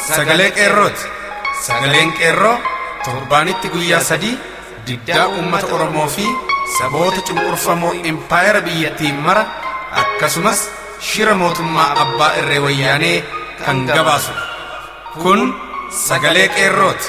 sagalee qeerrooti. Sagaleen qeerroo torbaanitti guyyaa 3 diddaa uummata Oromoo fi saboota cunqurfamoo impaayera biyyattiin mara akkasumas shira mootummaa abbaa irree wayyaanee kan gabaasudha. Kun sagalee qeerrooti.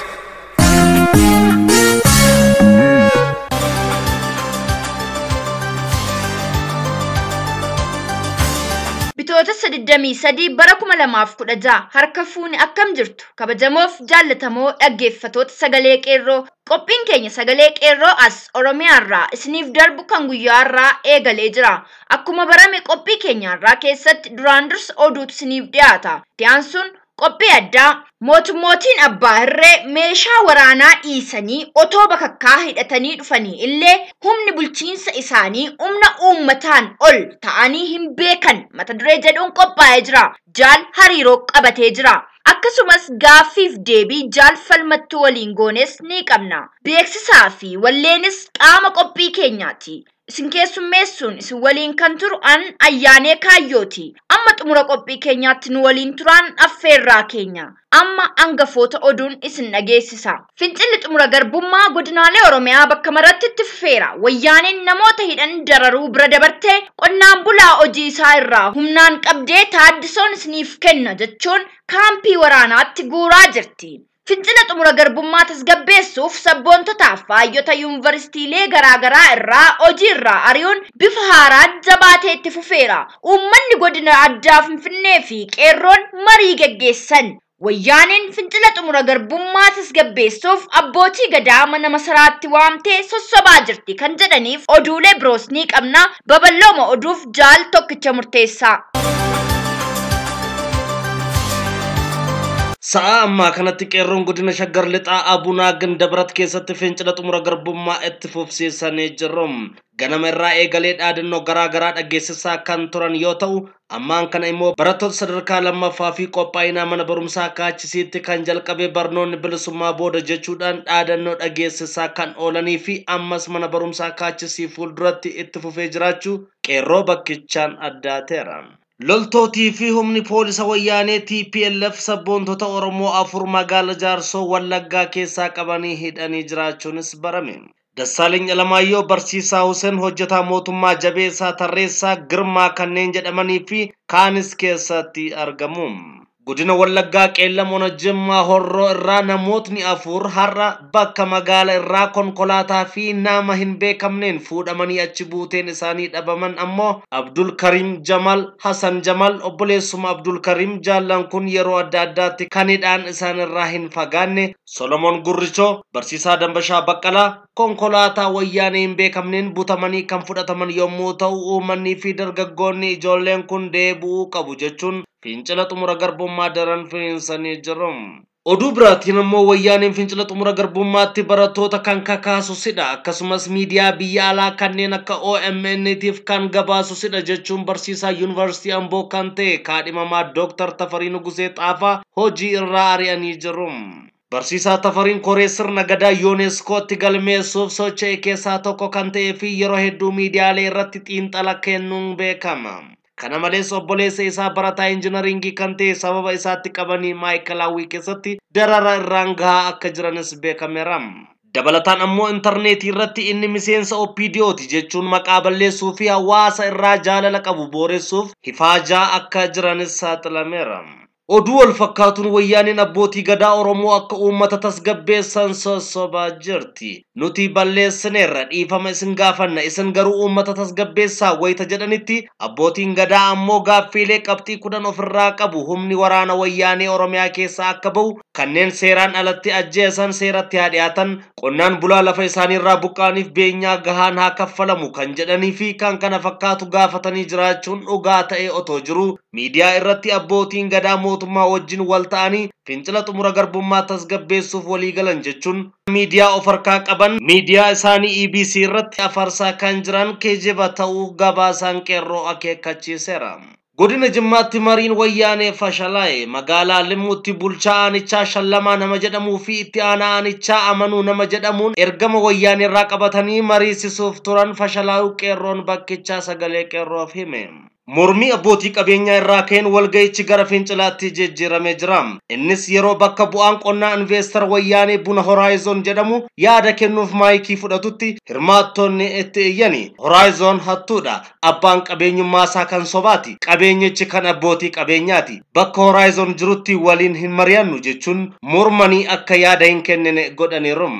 Bitootessa 23 bara 2016 harka fuuni akkam jirtu kabajamoof jaallatamoo dhaggeeffatoota sagalee qeerroo qophiin keenya sagalee qeerroo as Oromiyaarraa isiniif darbu kan guyyaarraa eegalee jira. Akkuma barame qophii keenyaarraa keessatti duraan dursa oduutu isiniif dhiyaata. Dhiyaansuun qophii addaa mootummootiin abbaa irree meeshaa waraanaa dhiisanii otoo bakakkaa hidhatanii dhufanii illee humni bulchiinsa isaanii humna uummataan ol ta'anii hin beekan mata duree jedhuun qophaa'ee jira. Jaal hariiroo qabatee jira. Akkasumas gaaffiif deebii jaal falmattuu waliin goones ni qabna. Beeksisaa fi walleenis qaama qophii keenyaati. Isin keessummeessuun isin waliin kan turu an ayyaanee kaayyooti. Amma xumura qophii keenyaatti nu waliin turaan affeerraa keenya. Amma hangafoota oduun isin dhageessisa. Fincilli xumura garbummaa godinaalee Oromiyaa bakka maratti itti fufeera. Wayyaaneen namoota hidhan dararuu bira dabartee qonnaan bulaa hojii isaa irraa humnaan qabdee taaddisoon isiniif kenna jechuun kaampii waraanaatti guuraa jirti. Fincila xumura garbummaa tasgabbeessuuf sabboontotaaf faayyota yuunivarsiitiilee garaagaraa irraa hojii irraa ari'uun bifa haaraa jabaatee itti fufeera. Uummanni godina addaa Finfinnee fi qeerroon marii geggeessan. Wayyaaneen fincila xumura garbummaa tasgabbeessuuf abbootii gadaa mana masaraatti waamtee sossobaa jirti kan jedhaniif oduulee biroos ni qabna. Babal'ooma oduuf jaal tokkicha murteessaa. Sa'a ammaa kanatti qeerroon godina Shaggar Lixaa Abunaa Gindabrat keessatti fincila xumura garbummaa itti fufsiisanii jiru. Ganama irraa eegalee dhaadannoo garaa garaa dhageessisaa kan turan yoo ta'u, ammaan kana immoo barattoota sadarkaa lammaffaa fi qophaa'inaa mana barumsaa kaachisiitti kan jalqabe barnoonni bilisummaa booda jechuudhaan dhaadannoo dhageessisaa kan oolanii fi ammas mana barumsaa kaachisii fuulduratti itti fufee jiraachuu qeerroo bakkichaan addaateera. Loltootii fi humni poolisa wayyaanee TPLF sabboontota Oromoo 4 magaala Jaarsoo Wallaggaa keessaa qabanii hidhanii jiraachuunis barame. Dassaaleny Alamaayyoo, Barsiisaa Hussein, hojjetaa mootummaa Jabeessaa Tarreessaa, Girmaa kanneen jedhamanii fi kaanis keessatti argamu. Godina Wallaggaa Qeellam Ona Jimmaa Horroo irraa namootni 4 har'a bakka magaala irraa konkolaataa fi nama hin beekamneen fuudhamanii achi buuteen isaanii dhabaman ammoo Abdul Karim Jamal, Hassan Jamal, obboleessuma Abdul Karim jaallan kun yeroo adda addaatti kan hidhaan isaan irraa hin fagaanne Solomon Gurrichoo, Barsiisaa Dambashaa Baqqalaa konkolaataa wayyaanee hin beekamneen butamanii kan fudhataman yommuu ta'u uummanni fi dargaggoonni ijoolleen kun deebi'uu qabu jechuun fincila xumura garbummaa daran firiinsanii jiru. Oduu biraatiin ammoo wayyaaneen fincila xumura garbummaatti barattoota kan kakaasu sidha akkasumas miidiyaa biyya alaa kanneen akka OMN-tiif kan gabaasu sidha jechuun barsiisaa yuunivarsiitii Amboo kan ta'e kaadhimamaa Dooktar Tafarii Nugusee Xaafaa hojii irraa ari'anii jiru. Barsiisaa Tafariin koree sirna gadaa yuuneeskootti galmeessuuf socho'e keessaa tokko kan ta'ee fi yeroo hedduu miidiyaalee irratti xiinxala kennuun beekama. Kana malees obboleessa isaa barataa injinaringii kan ta'e sababa isaatti qabanii maayikalaawwii keessatti darara irraan gahaa akka jiranis beekameera. Dabalataan ammoo intarneetii irratti inni miseensa OPDOti jechuun maqaa balleessuu fi hawaasa irraa jaalala qabu booressuuf hifaajaa akka jiranis saaxilameera. Oduu wal fakkaatuun wayyaaneen abbootii gadaa Oromoo akka uummata tasgabbeessan sossobaa jirti. Nuti balleessineerra dhiifama isin gaafanna isin garuu uummata tasgabbeessaa wayita jedhanitti abbootiin gadaa ammoo gaaffiilee qabxii 10 ofirraa qabu humni waraana wayyaanee Oromiyaa keessaa akka bahu kanneen seeraan alatti ajjeesan seeratti haa dhiyaatan qonnaan bulaa lafa isaaniirraa buqqaaniif beenyaa gahaan haa kaffalamu kan jedhanii fi kan kana fakkaatu gaafatanii jiraachuun dhugaa ta'e otoo jiru miidiyaa irratti abbootiin gadaa mootummaa wajjin wal ta'anii fincila xumura garbummaa tasgabbeessuuf walii galan jechuun miidiyaa of harkaa qaban miidiyaa isaanii EBC irratti afarsaa kan jiran geejjiba ta'uu gabaasaan qeerroo akeekkachiiseera. Godina Jimmaatti mariin wayyaanee fashalaa'e magaalaa Limmuutti bulchaa aanichaa Shallamaa nama jedhamuu fi itti aanaa aanichaa Amanuu nama jedhamuun ergama wayyaanee irraa qabatanii mariisisuuf turan fashalaa'uu qeerroon bakkichaa sagalee qeerroof hime. Mormii abbootii qabeenyaa irraa ka'een walga'ichi gara fincilaatti jijjiiramee jira. Innis yeroo bakka bu'aan qonnaa investor wayyaanee buna Horaayizon jedhamu yaada kennuuf maayikii fudhatutti hirmaattonni itti iyyani. Horaayizon hattuudha. Abbaan qabeenyummaa isaa kan sobaati. Qabeenyichi kan abbootii qabeenyaati. Bakka Horaayizon jirutti waliin hin mari'annu jechuun mormanii akka yaada hin kennine godhaniiru.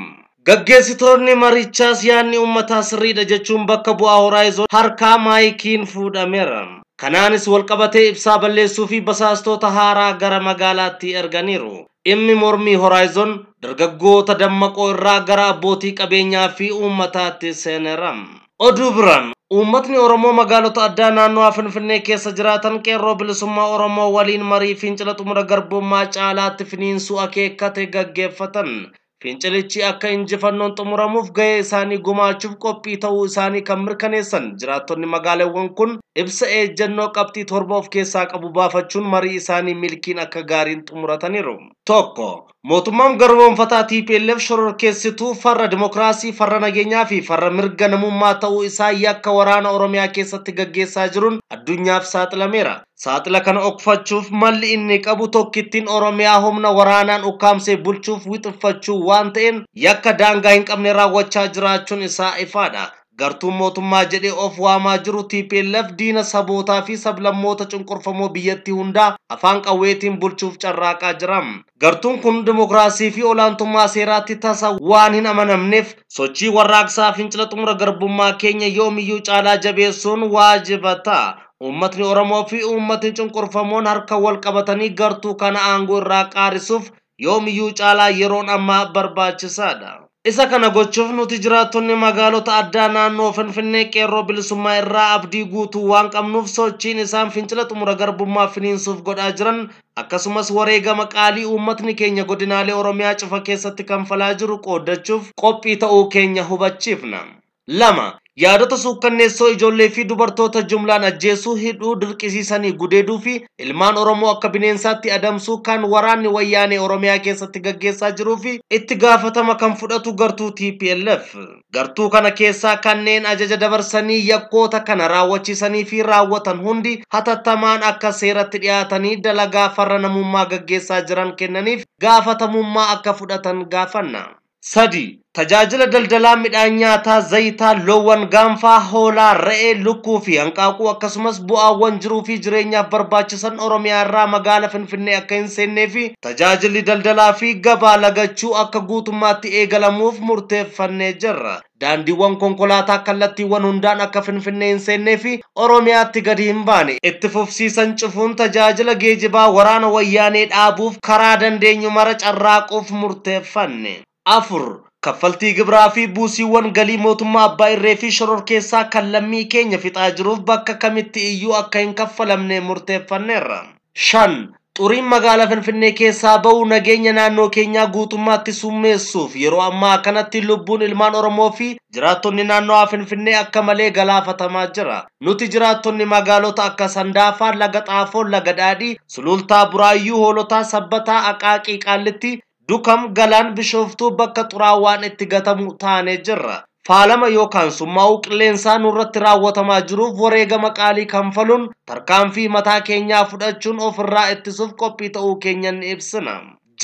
Gaggeessitoonni marichaas yaadni uummataa sirriidha jechuun bakka bu'aa Horaayizon harkaa maayikiin fuudhameera. Kanaanis walqabatee ibsaa balleessuu fi basaastota haaraa gara magaalaatti erganiiru. Dhimmi mormii Horaayizon dargaggoota dammaqoo irraa gara abbootii qabeenyaa fi uummataatti seeneera. Oduu biraan uummatni Oromoo magaalota addaa naannoo Finfinnee keessa jiraatan qeerroo bilisummaa Oromoo waliin marii fincila xumura garbummaa caalaatti finiinsuu akeekkate gaggeeffatan. Fincilichi akka injifannoon xumuramuuf gahee isaanii gumaachuuf qophii ta'uu isaanii kan mirkaneessan jiraattonni magaalaawwan kun ibsa ejjennoo qabxii 7 of keessaa qabu baafachuun marii isaanii milkiin akka gaariin xumurataniiru. 1. Mootummaan garboomfataa TPLF shororkeessituu farra dimokiraasii, farra nageenyaa fi farra mirga namummaa ta'uu isaa yakka waraana Oromiyaa keessatti gaggeessaa jiruun addunyaaf saaxilameera. Saaxila kana okfachuuf malli inni qabu tokkittiin Oromiyaa humna waraanaan ukkaamsee bulchuuf wixinfachuu waan ta'een yakka daangaa hin qabne raawwachaa jiraachuun isaa ifaadha. Gartuun mootummaa jedhee of waamaa jiru TPLF diina sabootaa fi sablammoota cunqurfamoo biyyattii hundaa afaan qawweetiin bulchuuf carraaqaa jira. Gartuun kun dimokiraasii fi olaantummaa seeraatti tasa waan hin amanamneef sochii warraaqsaa fincila xumura garbummaa keenya yoomiyyuu caalaa jabeessuun waajiba ta'a. Uummatni Oromoo fi uummatni cunqurfamoon harka wal qabatanii gartuu kana aangoo irraa qaarisuuf yoomiyyuu caalaa yeroon ammaa barbaachisaadha. Isa kana gochuuf nuti jiraattonni magaalota addaa naannoo Finfinnee qeerroo bilisummaa irraa abdii guutuu waan qabnuuf sochiin isaan fincila xumura garbummaa finiinsuuf godhaa jiran akkasumas wareegama qaalii uummatni keenya godinaalee Oromiyaa cufa keessatti kanfalaa jiru qooddachuuf qophii ta'uu keenya hubachiifna. 2. Yaadota suukkanneessoo ijoollee fi dubartoota jumlaan ajjeesuu, hidhuu, dirqisiisanii gudeeduu fi ilmaan Oromoo akka bineensaatti adamsuu kan waraanni wayyaanee Oromiyaa keessatti gaggeessaa jiruu fi itti gaafatama kan fudhatu gartuu TPLF. Gartuu kana keessaa kanneen ajaja dabarsanii yakkoota kana raawwachiisanii fi raawwatan hundi hatattamaan akka seeratti dhiyaatanii dalagaa farra namummaa gaggeessaa jiran kennaniif gaafatamummaa akka fudhatan gaafanna. 3. Tajaajila daldalaa midhaan nyaataa, zayitaa, loowwan gaanfaa, hoolaa, re'ee, lukkuu fi hanqaaquu akkasumas bu'aawwan jiruu fi jireenyaaf barbaachisan Oromiyaa irraa magaala Finfinnee akka hin seennee fi tajaajilli daldalaa fi gabaa lagachuu akka guutummaatti eegalamuuf murteeffannee jirra. Daandiiwwan konkolaataa kallattiiwwan hundaan akka Finfinnee hin seennee fi Oromiyaatti gadi hin baane itti fufsiisan cufuun tajaajila geejibaa waraana wayyaanee dhaabuuf karaa dandeenyu mara carraaquuf murteeffanne. 4. Kaffaltii gibiraa fi buusiiwwan galii mootummaa abbaa irree fi shororkeessaa kan lammii keenya fixaa jiruuf bakka kamitti iyyuu akka hin kaffalamne murteeffanneerra. 5. Xuriin magaalaa Finfinnee keessaa bahu nageenya naannoo keenyaa guutummaatti summeessuuf yeroo ammaa kanatti lubbuun ilmaan Oromoo fi jiraattonni naannoo Finfinnee akka malee galaafatamaa jira. Nuti jiraattonni magaalota akka Sandaafaa, Laga Xaafoo, Laga Daadhii, Sulultaa, Buraayyuu, Hoolotaa, Sabbataa, Aqaaqii, Qaallitti, Dukam, Galaan, Bishooftuu bakka xuraawaan itti gatamu taanee jirra. Faalama yookaan summaa'uu qilleensaa nurratti raawwatamaa jiruuf wareegama qaalii kanfaluun tarkaanfii mataa keenyaa fudhachuun ofirraa ittisuuf qophii ta'uu keenya ni ibsina.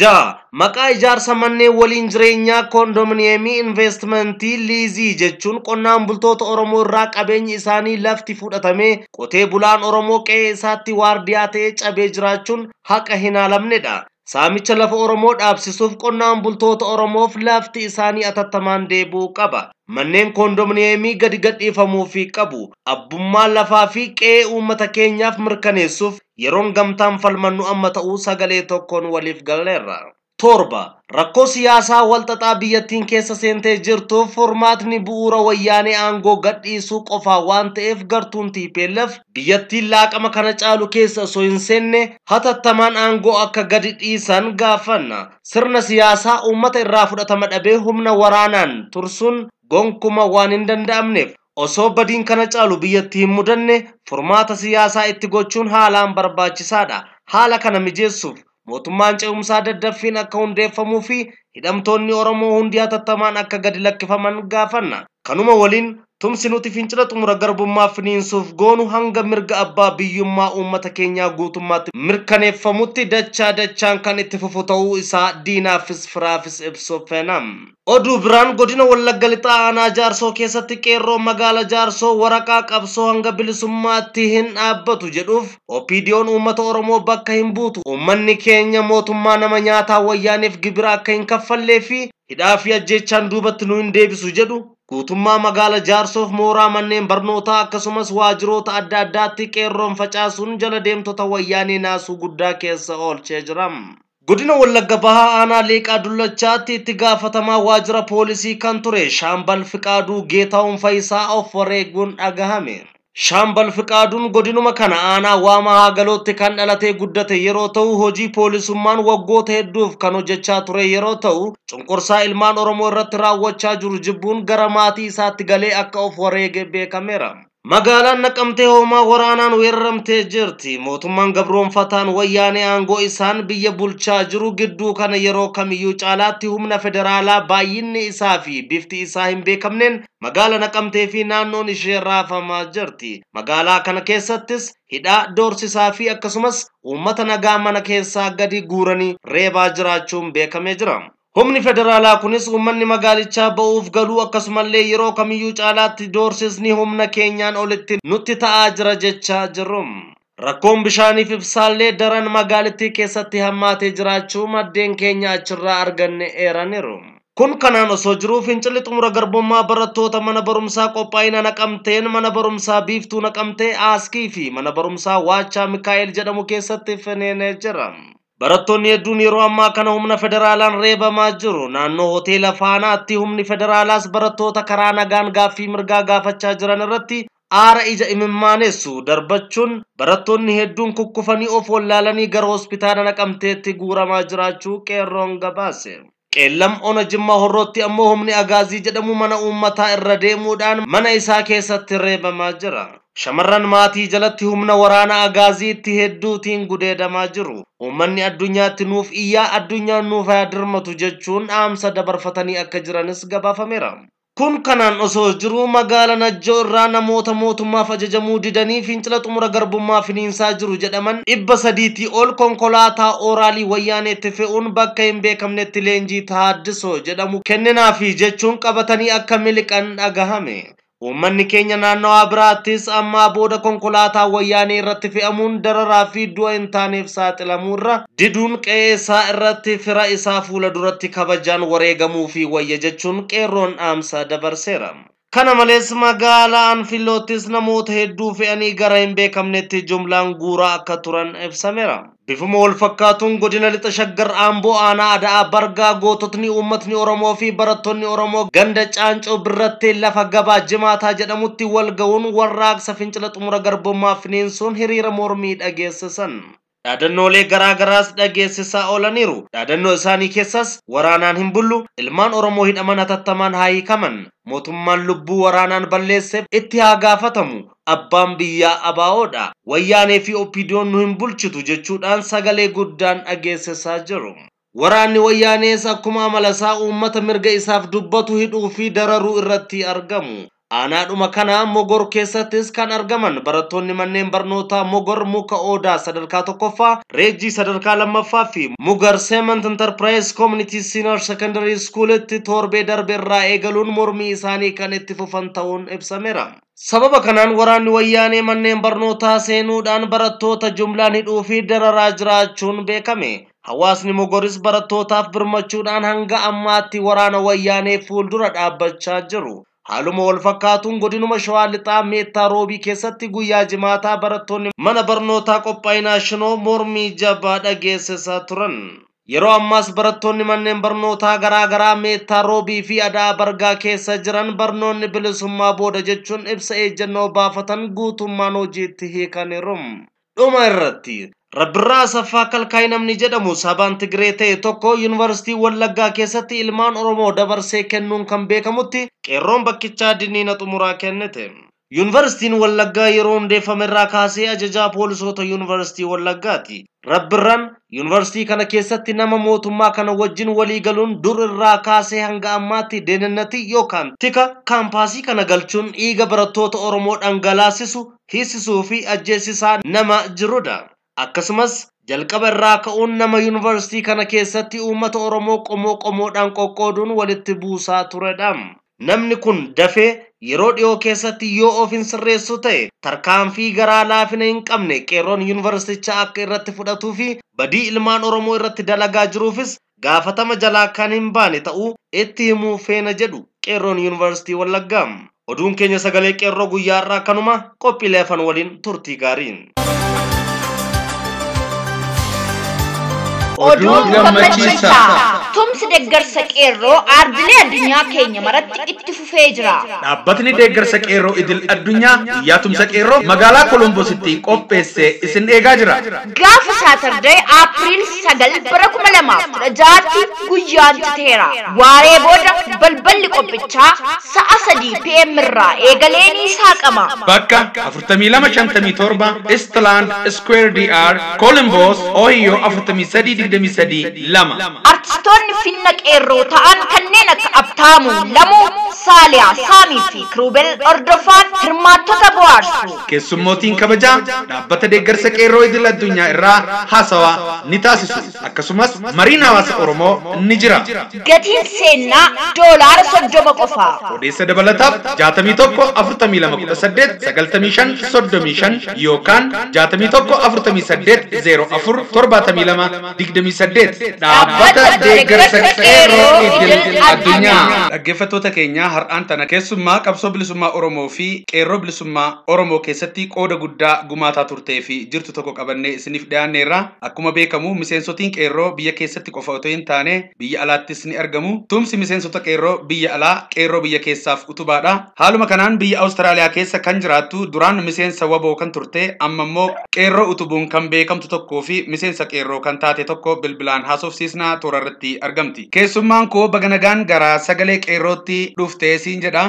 6. Maqaa ijaarsa manneen waliin jireenyaa koondominiyeemii investimentii liizii jechuun qonnaan bultoota Oromoo irraa qabeenyi isaanii lafti fudhatamee qotee bulaan Oromoo qe'ee isaatti waardiyaa ta'ee cabee jiraachuun haqa hin haalamnedha. Saamicha lafa Oromoo dhaabsisuuf qonnaan bultoota Oromoof lafti isaanii atattamaan deebi'uu qaba. Manneen koondominiyeemii gadi gadhiifamuu fi qabu. Abbummaa lafaa fi qe'ee uummata keenyaaf mirkaneessuuf yeroon gamtaan falmannu amma ta'uu sagalee tokkoon waliif galleerra. 7. Rakkoo siyaasaa walxaxaa biyyattiin keessa seentee jirtuuf furmaatni bu'uura wayyaanee aangoo gadhiisuu qofaa waan ta'eef gartuun TPLF biyyattiin laaqama kana caalu keessa osoo hin seenne hatattamaan aangoo akka gadi dhiisan gaafanna. Sirna siyaasaa uummata irraa fudhatama dhabee humna waraanaan tursuun gonkuma waan hin danda'amneef osoo badiin kana caalu biyyattii hin mudanne furmaata siyaasaa itti gochuun haalaan barbaachisaadha. Haala kana mijeessuuf mootummaan ce'umsaa daddaffiin akka hundeeffamuu fi hidhamtoonni Oromoo hundi hatattamaan akka gadi lakkifaman gaafanna. Kanuma waliin Tumsi nuti fincila xumura garbummaa finiinsuuf goonu hanga mirga abbaa biyyummaa uummata keenyaa guutummaatti mirkaneeffamutti dachaa dachaan kan itti fufu ta'uu isaa diinaafis firaafis ibsuuf feena. Oduu biraan godina Wallagga Lixaa aanaa Jaarsoo keessatti qeerroo magaala Jaarsoo waraqaa qabsoo hanga bilisummaatti hin dhaabbatu jedhuuf OPDO'n uummata Oromoo bakka hin buutu. Uummanni keenya mootummaa nama nyaataa wayyaaniif gibira akka hin kaffallee fi hidhaa fi ajjeechaan duubatti nu hin deebisu jedhu guutummaa magaala Jaarsoof mooraa manneen barnootaa akkasumas waajjiroota adda addaatti qeerroon facaasuun jala deemtota wayyaanii naasuu guddaa keessa oolchee jira. Godina Wallagga Bahaa aanaa Leeqaa Dullachaatti itti gaafatamaa waajjira poolisii kan ture Shaambal Fiqaaduu Geetahuun Fayisaa of wareeguun dhagahame. Shaambal Fiqaaduun godinuma kana aanaa Waamaa Haagalootti kan dhalatee guddate yeroo ta'u hojii poolisummaan waggoota hedduuf kan hojjechaa ture yeroo ta'u cunqursaa ilmaan Oromoo irratti raawwachaa jiru jibbuun gara maatii isaatti galee akka of wareege beekameera. Magaalaan Naqamtee hoomaa waraanaan weeraramtee jirti. Mootummaan gabroonfataan wayyaanee aangoo isaan biyya bulchaa jiru gidduu kana yeroo kamiyyuu caalaatti humna federaalaa baay'inni isaa fi bifti isaa hin beekamneen magaala Naqamtee fi naannoon ishee raafamaa jirti. Magaalaa kana keessattis hidhaa, doorsisaa fi akkasumas uummata nagaa mana keessaa gadi guuranii reebaa jiraachuun beekamee jira. Humni federaalaa kunis uummanni magaalichaa ba'uuf galuu akkasumallee yeroo kamiyyuu caalaatti doorsisni humna keenyaan olitti nutti ta'aa jira jechaa jiru. Rakkoon bishaaniif ibsaallee daran magaalittii keessatti hammaatee jiraachuu maddeen keenya achirraa arganne eeraniiru. Kun kanaan osoo jiruu fincilli xumura garbummaa barattoota mana barumsaa qophaa'ina Naqamteen mana barumsaa Biiftuu Naqamtee Aaskii fi mana barumsaa Waachaa Mikaa'el jedhamu keessatti finiinee jira. Barattoonni hedduun yeroo ammaa kana humna federaalaan reebamaa jiru. Naannoo hoteela Faanaatti humni federaalaas barattoota karaa nagaan gaaffii mirgaa gaafachaa jiran irratti aara ija imimmaanessu darbachuun barattoonni hedduun kukkufanii of wallaalanii gara hospitaala Naqamteetti guuramaa jiraachuu qeerroon gabaase. Qeellam ona Jimmaa Horrootti ammoo humni Agaazii jedhamu mana uummataa irra deemuudhaan mana isaa keessatti reebamaa jira. Shamarran maatii jalatti humna waraana Agaaziitti hedduutiin gudeedamaa jiru. Uummanni addunyaatti nuuf iyyaa addunyaan nuuf haa dirmatu jechuun dhaamsa dabarfatanii akka jiranis gabaafameera. Kun kanaan osoo jiruu magaala Najjoo irraa namoota mootummaaf ajajamuu didanii fincila xumura garbummaa finiinsaa jiru jedhaman 300 ol konkolaataa ooraalii wayyaaneetti fe'uun bakka hin beekamnetti leenjii Taaddisoo jedhamu kenninaafi jechuun qabatanii akka miliqan dhagahame. Uummanni keenya naannawaa biraattis ammaa booda konkolaataa wayyaanee irratti fe'amuun dararaa fi du'a hin taaneef saaxilamuurra diduun qe'ee isaa irratti fira isaa fuula duratti kabajaan wareegamuu fi wayya jechuun qeerroon dhaamsa dabarseera. Kana malees magaalaa Anfiloottis namoota hedduu fe'anii gara hin beekamnetti jumlaan guuraa akka turan ibsameera. Bifuma wal fakkaatuun godina lixa Shaggar Amboo aanaa Ada'aa Bargaa goototni uummatni Oromoo fi barattoonni Oromoo ganda Caancoo Birrattee lafa gabaa Jimaataa jedhamutti wal ga'uun warraaqsa fincila xumura garbummaa finiinsuun hiriira mormii dhageessisan. Dhaadannoolee garaa garaas dhageessisaa oolaniiru. Dhaadannoo isaanii keessas waraanaan hin bullu, ilmaan Oromoo hidhaman hatattamaan haa hiikaman, mootummaan lubbuu waraanaan balleesseef itti haa gaafatamu, abbaan biyyaa abaa'oodha, wayyaanee fi OPDO'n nu hin bulchitu jechuudhaan sagalee guddaan dhageessisaa jiru. Waraanni wayyaanees akkuma amala isaa uummata mirga isaaf dubbatu hidhuu fi dararuu irratti argamu. Aanaadhuma kana Mogor keessattis kan argaman barattoonni manneen barnootaa Mogor Muka Odaa sadarkaa tokkoffaa, Reejjii sadarkaa lammaffaa fi Mugar Cement Enterprise Community Senior Secondary Schoolitti torbee darbe irraa eegaluun mormii isaanii kan itti fufan ta'uun ibsameera. Sababa kanaan waraanni wayyaanee manneen barnootaa seenuudhaan barattoota jumlaan hidhuu fi dararaa jiraachuun beekame. Hawaasni Mogoris barattootaaf birmachuudhaan hanga ammaatti waraana wayyaanee fuuldura dhaabbachaa jiru. Haaluma wal fakkaatuun godinuma Shawaa Lixaa Meettaa Roobii keessatti guyyaa jimaataa barattoonni mana barnootaa qophaa'inaa Shinoo mormii jabaa dhageessisaa turan. Yeroo ammaas barattoonni manneen barnootaa garaa garaa Meettaa Roobii fi Ada'aa Bargaa keessa jiran barnoonni bilisummaa booda jechuun ibsa ejjennoo baafatan guutummaan hojiitti hiikaniiru. Dhuma irratti Rabbirraa Asaffaa Kalkaay namni jedhamu sabaan Tigree ta'e tokko yuunivarsiitii Wallaggaa keessatti ilmaan Oromoo dabarsee kennuun kan beekamutti qeerroon bakkichaa diniina xumuraa kennite. Yuunivarsiitiin Wallaggaa yeroo hundeeffame irraa kaasee ajajaa poolisoota Yuunivarsiitii Wallaggaati. Rabbirraan yuunivarsiitii kana keessatti nama mootummaa kana wajjin walii galuun dur irraa kaasee hanga ammaatti deenannati yookaan tika kaampaasii kana galchuun dhiiga barattoota Oromoo dhangalaasisu, hiisisuu fi ajjeesisaa nama jirudha. Akkasumas jalqaba irraa ka'uun nama yuunivarsiitii kana keessatti uummata Oromoo qomoo qomoodhaan qoqqooduun walitti buusaa turedha. Namni kun dafee yeroo dhiyoo keessatti yoo of hin sirreessu ta'e tarkaanfii garaa laafina hin qabne qeerroon yuunivarsiitichaa akka irratti fudhatuu fi badii ilmaan Oromoo irratti dalagaa jiruufis gaafatama jalaa kan hin baane ta'uu itti himuu feena jedhu qeerroon yuunivarsiitii Wallaggaa. Oduun keenya sagalee qeerroo guyyaa irraa kanuma qophiilee hafan waliin turtii gaariin. Oduu gammachiisaa. Tumsi deeggarsa qeerroo aardilee addunyaa keenya maratti itti fufee jira. Dhaabbatni deeggarsa qeerroo idil addunyaa guyyaa tumsa qeerroo magaalaa Kolombositti qopheessee isin eegaa jira. Gaafa Saatardee Aapiriil 9 bara 2016tti guyyaan citeera. Waaree booda balballi qophichaa sa'a 3 PM irraa eegalee ni saaqama. Bakka 4257 Eastland Square DR Columbus Ohio 43 23 Artistoonni finna qeerroo ta'an kanneen akka Abtaamuu Lamuu, Saaliyaa Saamii fi Kiruubel Ordofaan hirmaattota bohaarsu. Keessummootiin kabajaa dhaabbata deeggarsa qeerroo idil addunyaa irraa haasawaa ni taasisu. Akkasumas mariin hawaasa Oromoo ni jira. Gatiin seenaa $30 qofa. Odeessa dabalataaf 61 42 18 95 35 yookaan 61 48 04 72 28 dhaabbata deeggarsa qeerroo idil addunyaa. Dhaggeeffattoota keenya har'aan tana keessummaa qabsoo bilisummaa Oromoo fi qeerroo bilisummaa Oromoo keessatti qooda guddaa gumaataa turtee fi jirtu tokko qabannee isiniif dhiyaanneerra. Akkuma beekamu miseensotiin qeerroo biyya keessatti qofa otoo hin taane biyya alaattis ni argamu. Tumsi miseensota qeerroo biyya alaa qeerroo biyya keessaaf utubaadha. Haaluma kanaan biyya Awustiraaliyaa keessa kan jiraattu duraan miseensa waboo kan turte amma immoo qeerroo utubuun kan beekamtu tokkoo fi miseensa qeerroo kan taate tokko bilbilaan haasofsiisnaa toora irratti argamti. Keessummaan koo baga nagaan gara sagalee qeerrootti dhuftee siin jedha.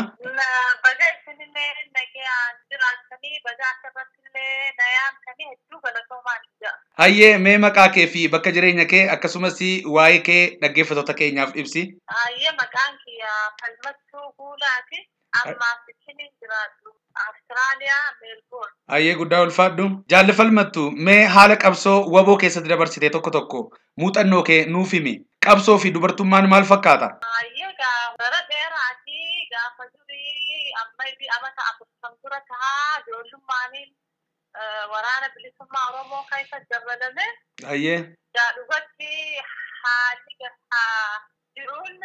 Baga isinillee nagaan jiraattanii baga asirrattillee nayaamtanii hedduu galatoomaan jira. Hayyee mee maqaa kee fi bakka jireenya kee akkasumas waa'ee kee dhaggeeffattoota keenyaaf ibsi. Hayyee maqaan kiyya Falmattuu Guulaati. Ammaaf isin jiraadhu. Awustiraaliyaa Meelboorn. Hayyee guddaa ulfaadhu. Jaalli Falmattuu mee haala qabsoo waboo keessatti dabarsite tokko tokko muuxannoo kee nuuf himi. Qabsoo fi dubartummaan maal fakkaata? Hayyee bara dheeraati gaafa durii amma amata 40 dura tahaa ijoollummaaniin waraana bilisummaa Oromoo keessa dabalame. Hayyee. Dhugatti haalli jiruun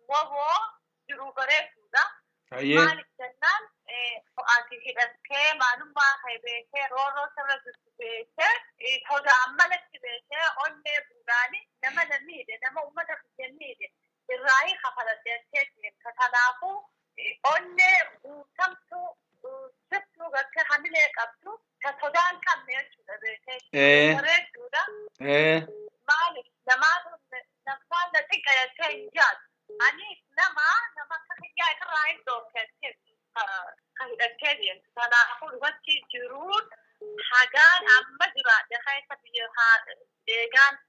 waboo jiruu bareeduudha. Hayyee. Maaliif jennaan ati hidhattee maalummaa kee beekee roorroo sirra jirtu beekee sodaan malatti beekee onnee bu'uuraani nama na miidhe nama uummata biyya miidhe irraa kafaladheessee deemta. Kanaafuu onnee guutamtuu sirtuu gartee hamilee qabdu ta sodaan qabne jechuudha beekee. Bareeduudha. Maaliif namaatu namtaan na xiqqa jettee hin jaatu. Ani nama akka kiyyaa irraa hin dhoofettee kan hidhattee deemtu. Kanaafuu dhugatti jiruun hagaan amma jiraadhe keessa biyya deegaan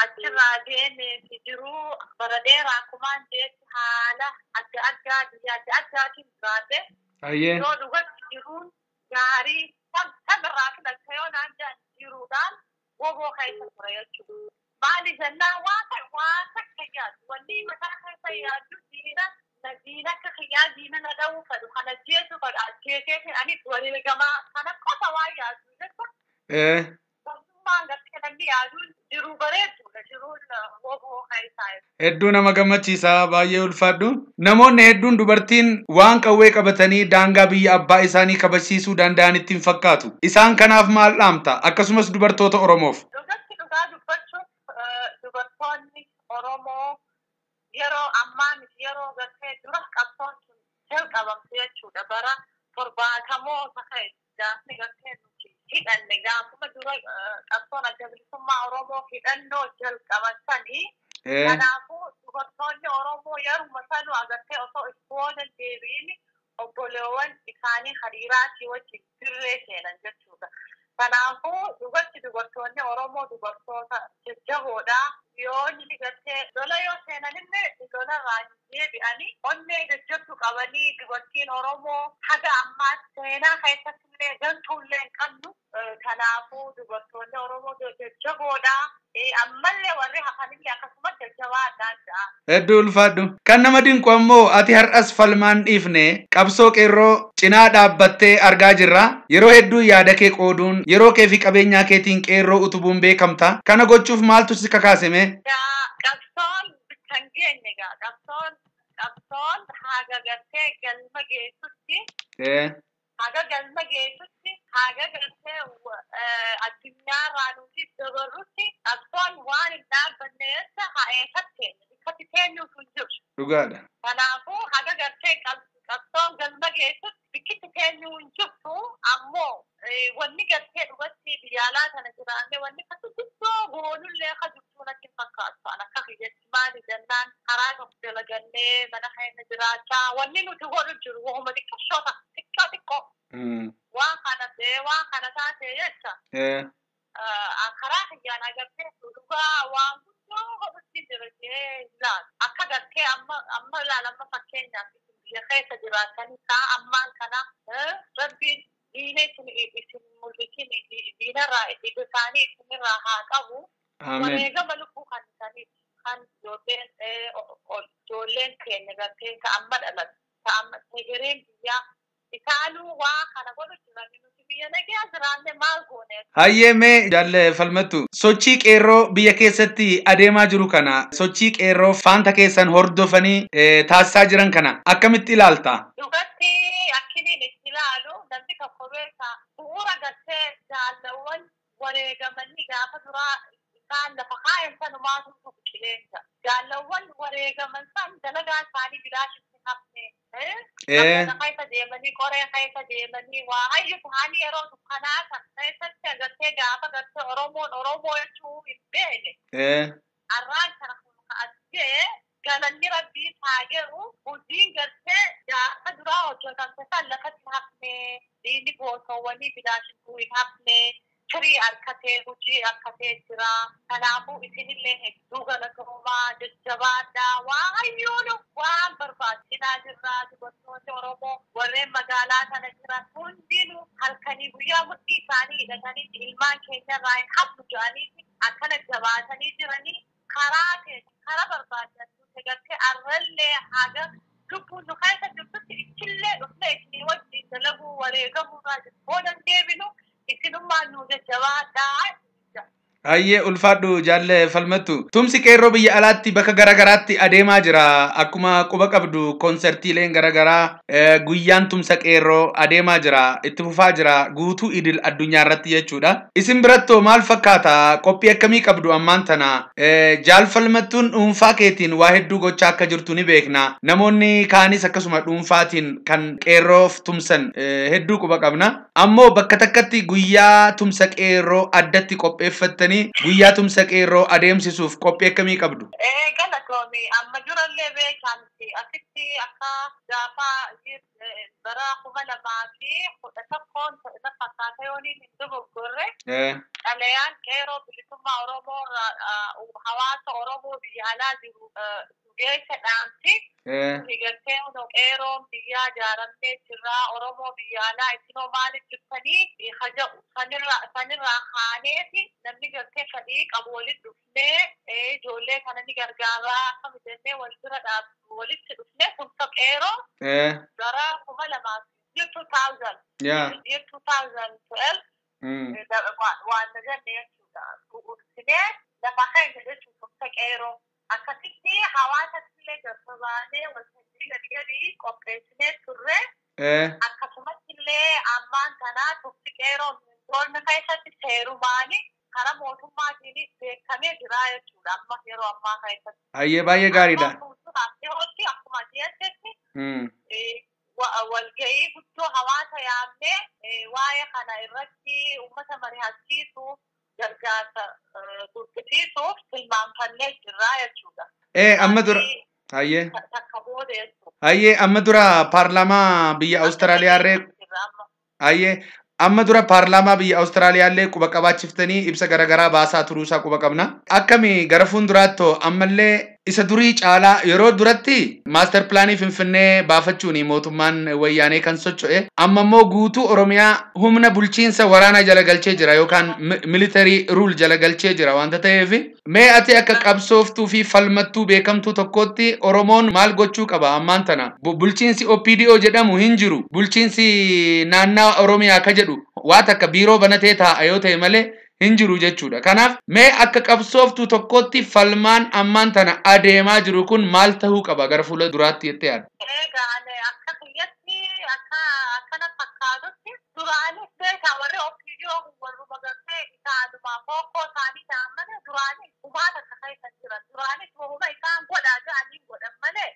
achirraa deemeeti jiruu bara dheeraa kumaan deetti haala adda addaa biyya adda addaatiin jiraadhe. Yoo dhugatti jiruun gaarii samirraa filatte yoo naan jedhan jiruudhaan woboo keessa ture jechuudha. Maali jennaan waan takka yaadu wanni mataa keessa yaadu diina diina akka kiyyaa diina na dha'uu fedhu kana jeesu fedhu ajjeesee ani waliin gamaa kana qofa waan yaadu jechuudha. Wantummaan gartee namni yaaduun jiruu bareeduudha jiruun woboo keessaa. Hedduu nama gammachiisa baay'ee ulfaadhu. Namoonni hedduun dubartiin waan qawwee qabatanii daangaa biyya abbaa isaanii kabachiisuu danda'anitti hin fakkaatu. Isaan kanaaf maal dhaamta? Akkasumas dubartoota Oromoof. Dhugatti dhugaa dubbachuuf dubartoonni Oromoo yeroo ammaa miti yeroo gartee dura qabsoon sun jalqabamte jechuudha. Bara 70moota ka'e gaafni gartee nuti hidhanne gaafuma dura qabsoon adda bilisummaa Oromoo hidhannoo jalqaban sanii. Kanaafuu dubartoonni Oromoo yeruma sanuu agartee osoo itti booda deebiin Obboleewwan isaanii hariiraatii wajjin dirree seenan jechuudha. Kanaafuu dhugatti dubartoonni Oromoo dubartoota jajjaboodha. Yoo inni gartee lola yoo seenanillee lolarraa hin deebi'anii onnee jajjabdu qabanii dubartiin Oromoo haga ammaa seenaa keessattillee gantuullee hin qabnu. Kanaafuu dubartoonni Oromoo jajjaboodha. Ammallee warri hafanillee akkasumas jajjabaadhaa ja'a. Hedduu ulfaadhu. Kan nama dinqu ammoo ati har'as falmaan dhiifne qabsoo qeerroo cinaa dhaabbattee argaa jirra. Yeroo hedduu yaada kee qooduun yeroo kee fi qabeenyaa keetiin qeerroo utubuun beekamta. Kana gochuuf maaltu si kakaaseme? Qabsoon kan geenye egaa qabsoon haga gartee galma geessutti haga galma geessutti haga gartee addunyaarraa nuti dabarrutti qabsoon waan hin dhaabbanne jecha haa eessatti keenya bikkatti teenyuutu hin jiru. Dhugaadha. Kanaafuu haga gartee qabsoon galma geessutti bikkitti teenyuu hin jirtu ammoo wanni gartee dhugatti biyya alaa kana jiraanne wanni akka guddoo goonullee akka jirtu natti hin fakkaatu. An akka kiyyatti maali jennaan karaa tokko dalagannee mana keenya jiraachaa wanni nuti godhu jiru wahuma xiqqashoo xiqqoo xiqqoo. Waan kana ta'ee waan kana taatee jecha. Karaa kiyyaan agartee dhugaa waan guddoo godhutti jira jee ilaalu. Akka gartee amma amma ilaala amma fakkeenyaaf biyya keessa jiraatanii kaa ammaan kana rabbiin diina isin mul'isin diinarraa dhiiga isaanii isinirraa haa qabu. Wareegama lubbuu kan isaanii kan ijoolleen keenya gartee ka amma dhalate ka amma hegereen biyyaa isaanuu waa kana godhu jiran nuti biyya nagaa jiraanne maal goone. Hayyee mee jaalle Falmattu sochii qeerroo biyya keessatti adeemaa jiru kana sochii qeerroo faanta keessan hordofanii taasisaa jiran kana akkamitti ilaalta? Dhugatti akkiniin itti ilaalu namni tokko beeka bu'uura gartee jaallawwan wareegamanii gaafa duraa isaan lafa kaayan sanumaatu qilleensa. Jaallawwan wareegaman san dalagaa isaanii bilaashitti hafne. Kana keessa deemanii qoree keessa deemanii waa hayyu ta'anii yeroo dukkanaa san keessatti agartee gaafa gartee Oromoon Oromoo jechuu hin beekne. Arraan kana kun as ga'e galanni rabbii haa jedhu hojiin gartee gaafa duraa hojjetamte san lafatti hafne diinni gootowwanii bilaashitti hin hafne. Firii harkatee hojii harkatee jira. Kanaafuu isinillee hedduu galatoomaa jajjabaadhaa waaqayyoon waan barbaachisaa jirra. Dubartoonni Oromoo warreen magaalaa kana jiran hundinuu halkanii guyyaa murtii isaanii hidhatanii ilmaan keenyarraa hin hafnu jedhanii akkana jabaatanii jiranii karaa keenya karaa barbaachisu gartee arrallee haga lubbuun nu keessa jirtutti ichillee dhufnee isinii wajjin dalaguu wareegamuurraa booda hin deebinu. Isinummaan nu jajjabaadhaa. Hayyee ulfaadhu jaalle Falmattu. Tumsi qeerroo biyya alaatti bakka garaagaraatti adeemaa jira. Akkuma quba qabdu koonsertiileen garaagaraa guyyaan tumsa qeerroo adeemaa jira. Itti fufaa jira guutuu idil addunyaa irratti jechuudha. Isin birattoo maal fakkaata? Qophii akkamii qabdu ammaan tana? Jaal Falmattuun dhuunfaa keetiin waa hedduu gochaa akka jirtu ni beekna. Namoonni kaanis akkasuma dhuunfaatiin kan qeerroof tumsan hedduu quba qabna. Ammoo bakka takkatti guyyaa tumsa qeerroo addatti qopheeffattanii guyyaa tumsa qeerroo adeemsisuuf qophii akkamii qabdu? Galatoomi amma durallee beekamti asitti akka gaafa bara 2011 irra fakkaata yooniin hin dogoggorre xalayaan qeerroo bilisummaa Oromoo hawaasa Oromoo biyya alaa jiru geessa dhaamti. Gartee qeerroon biyyaa ijaaramtee jirra Oromoo biyya alaa isinoo maaliif jirtanii haja'u sanirraa kaaneeti namni gartee fedhii qabu walitti dhufnee ijoollee kana ni gargaaraa akkami jennee wal bira dhaabnu walitti dhufnee tumsa qeerroo bara 2000 year 2012 waan jenne jechuudha. Bu'uursinee lafa keenya jechuudha tumsa qeerroo. Akkasitti hawaasatti illee gaggabaanee waltajjii gadi gadi qopheessinee turre. Akkasumas illee ammaan kana tumsi qeerroo doormi keessatti seerumaani karaa mootummaatiin beekamee jira jechuudha amma yeroo ammaa keessatti. Hayyee baay'ee gaariidha. Dhihootti akkuma dhiyeessetti walgahii guddoo hawaasa yaamnee waa'ee kana irratti uummata mari'achiisuu gargaarsa gurgursiisuuf tilmaamfannee jirra jechuudha. Amma dura Hayyee. Takka booda jechuudha. Ayyee, amma dura paarlaamaa biyya Awustiraaliyaa. Ayyee, amma dura paarlaamaa biyya Awustiraaliyaallee quba qabaachiftanii ibsa garaagaraa baasaa turuusaa quba qabna. Akkami gara fuulduraatti ammallee isa durii caalaa yeroo duratti maaster pilaanii Finfinnee baafachuun mootummaan wayyaanee kan socho'e, amma immoo guutuu Oromiyaa humna bulchiinsa waraanaa jala galchee jira yookaan military rule jala galchee jira waanta ta'eef, mee ati akka qabsooftuu fi falmattuu beekamtuu tokkotti Oromoon maal gochuu qaba ammaan tana? Bulchiinsi OPDO jedhamu hin jiru, bulchiinsi naannaa Oromiyaa ka jedhu waa takka biiroo banatee taa'a yoo ta'e malee hin jiru jechuudha. Kanaaf mee akka qabsooftuu tokkotti falmaan ammaan tana adeemaa jiru kun maal ta'uu qaba gara fuula duraatti jettee yaadda? Egaa ani akka kiyyatti, akka akkana fakkaatutti, duraanis beekaa warri OPDO warruma gartee isaanuma fokkoo isaanii ta'an malee duraanis humaa takka keessa jiran, duraanis wahuma isaan godhaa jedhanii godhan malee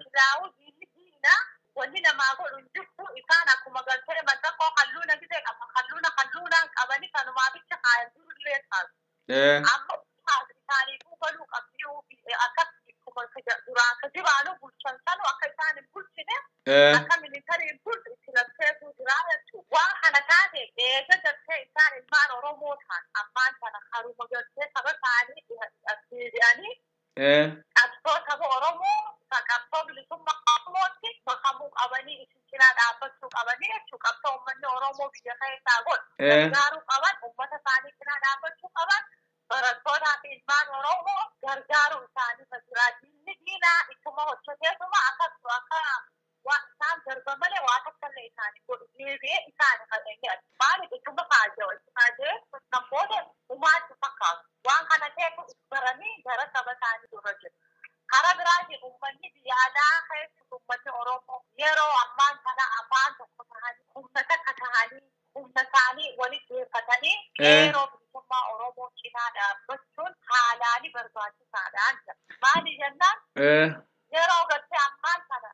silaa'uu diinni diina wanni namaa godhu hin jirtu. Isaan akkuma gartee mallattoo halluuna gisee qaba, halluuna halluunaan qabanii kanumaaficha kaayan durillee kaasu. Amma isaaniifuu galuu qabdi, akka duraan ka jiraanu bulchan sanu akka isaan hin bulchine, akka militariin bulchu itti labseetu jira jechuudha. Waan kana taate eega gartee isaan ilmaan Oromoo ta'an ammaan kana haruma gartee saba isaanii deebi'anii qabsoo saba Oromoo, qabsoo bilisummaa Oromootti makamuu qabanii, isin cinaa dhaabbachuu qabanii jechuudha. Qabsoo uummanni Oromoo biyya keessaa godhu gargaaruu qaban, uummata isaanii cinaa dhaabbachuu qaban, barattootaa fi ilmaan Oromoo gargaaruu isaanii jira. Diinni diinaa ittuma hojjeteetuma akka akka waan isaan darba malee waa takka illee isaanii godhu deebi'ee isaan kan inni maaliif ittuma kaajee itti kaajee kan booda dhumaatti fakkaatu. Waan kana ta'eef baranii gara saba isaanii dura jiru. Karaa biraatiin uummanni biyya alaa keessa uummanni Oromoo yeroo ammaan kana afaan tokko ta'anii, humna takka ta'anii, humna isaanii walitti deeffatanii qeerroo bilisummaa Oromoo cinaa dhaabbachuun haalaani barbaachisaadhaan jira. Maali jennaan, yeroo gartee ammaan kana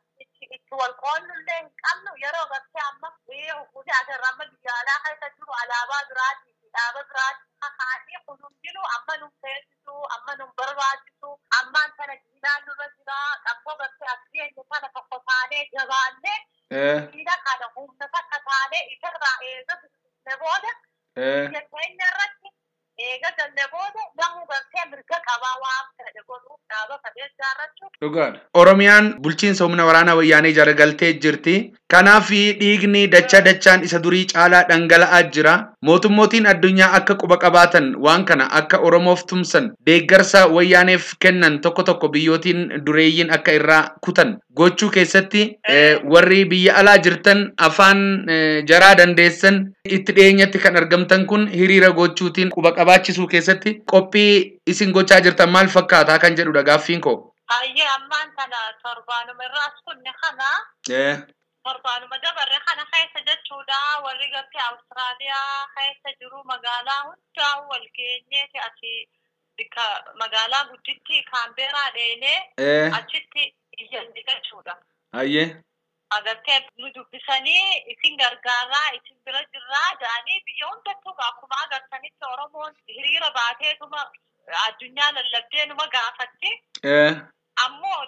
itti wal qoonnullee hin qabnu, yeroo gartee amma hundi agarra amma biyya alaa keessa jiru alaabaa biraatii fi dhaaba biraatii kakaanii kun hundinuu amma nun feesisu, amma nun barbaachisu. Ammaan kana diinaan nurra jira. Qabsoo gartee as geenye kana tokko taanee jabaannee diina kana humna takka taanee isarraa eega bilisne booda, biyya keenya irratti eega galle booda, namuu gartee mirga qabaa waan fedhe godhuuf, dhaaba fedhe ijaarrachuu. Dhugaadha. Oromiyaan bulchiinsa humna waraanaa wayyaanee jala galtee jirti. Kanaaf dhiigni dacha dachaan isa durii caalaa dhangala'aa jira. Mootummootiin addunyaa akka quba qabaatan, waan kana akka Oromoof tumsan, deeggarsa wayyaaneef kennan tokko tokko biyyootiin dureeyyiin akka irraa kutan gochuu keessatti, warri biyya alaa jirtan, afaan jaraa dandeessan, itti dhiyeenyatti kan argamtan kun hiriira gochuutiin quba qabaachisuu keessatti qophii isin gochaa jirtan maal fakkaataa kan jedhudha gaaffiin koo. Hayyee, ammaan kana torbaanuma irraas kunne kana torbaanuma dabarre kana keessa jechuudha, warri gartee Awustiraaliyaa keessa jiru magaalaa hundaa wal geenyeeti asii bikka magaalaa gudditti Kaambeeraa dheenee achitti iyyanne jechuudha. Agartee nu dubbisanii, isin gargaaraa, isin bira jirraa jedhanii. Biyya hundattuu akkuma agartanitti Oromoon hiriira baateetuma addunyaa lallabdee numa gaafatti. Ammoo